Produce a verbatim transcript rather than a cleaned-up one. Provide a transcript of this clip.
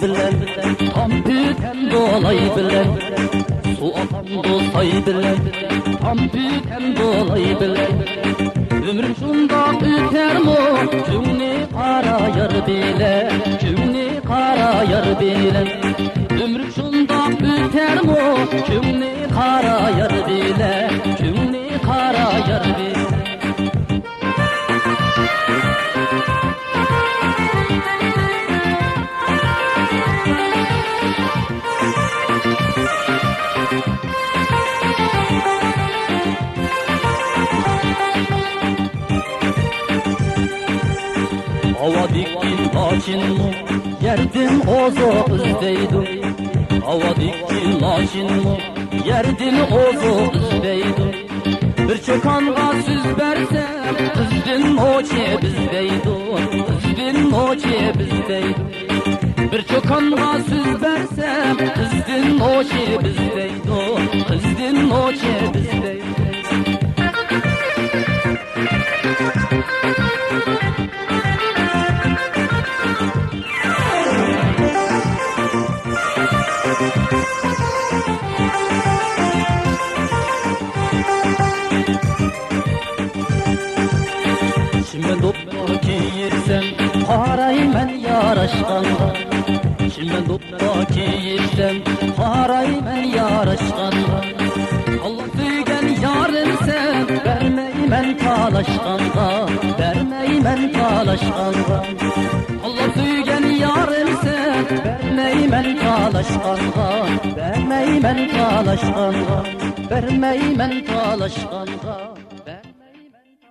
بىلەن، تام پۈتەن دولاي بىلەن، سۇ ئاقامدۇ ساي بىلەن، تام پۈتەن دولاي بىلەن. ئۆمرۈم شۇنداق ئۆتەرمۇ، كۆڭلى قارا يار بىلەن، كۆڭلى قارا يار بىلەن. ئۆمرۈم شۇنداق ئۆتەرمۇ، كۆڭلى قارا يار بىلەن، كۆڭلى قارا يار بىلەن. ھاۋادىكى لاچىنمۇ يەردىن ئوزۇق ئىزدەيدۇ. ھاۋادىكى لاچىنمۇ يەردىن ئوزۇق ئىزدەيدۇ. بىر چوكانغا سۆز بەرسەم، قىزدىن نوچى بىزدەيدۇ، قىزدىن نوچى بىزدەيدۇ. بىر چوكانغا سۆز بەرسەم، قىزدىن نوچى بىزدەيدۇ، قىزدىن نوچى بىزدەيدۇ. چىمەن دوپپا كىيسەم، قارايمەن ياراشقانغا. چىمەن دوپپا كىيسەم، قارايمەن ياراشقانغا. ئاللا سۆيگەن يارىمسەن، بەرمەيمەن تالاشقانغا، بەرمەيمەن تالاشقانغا. ئاللا سۆيگەن يارىمسەن، بەرمەيمەن تالاشقانغا، بەرمەيمەن تالاشقانغا، بەرمەيمەن تالاشقانغا.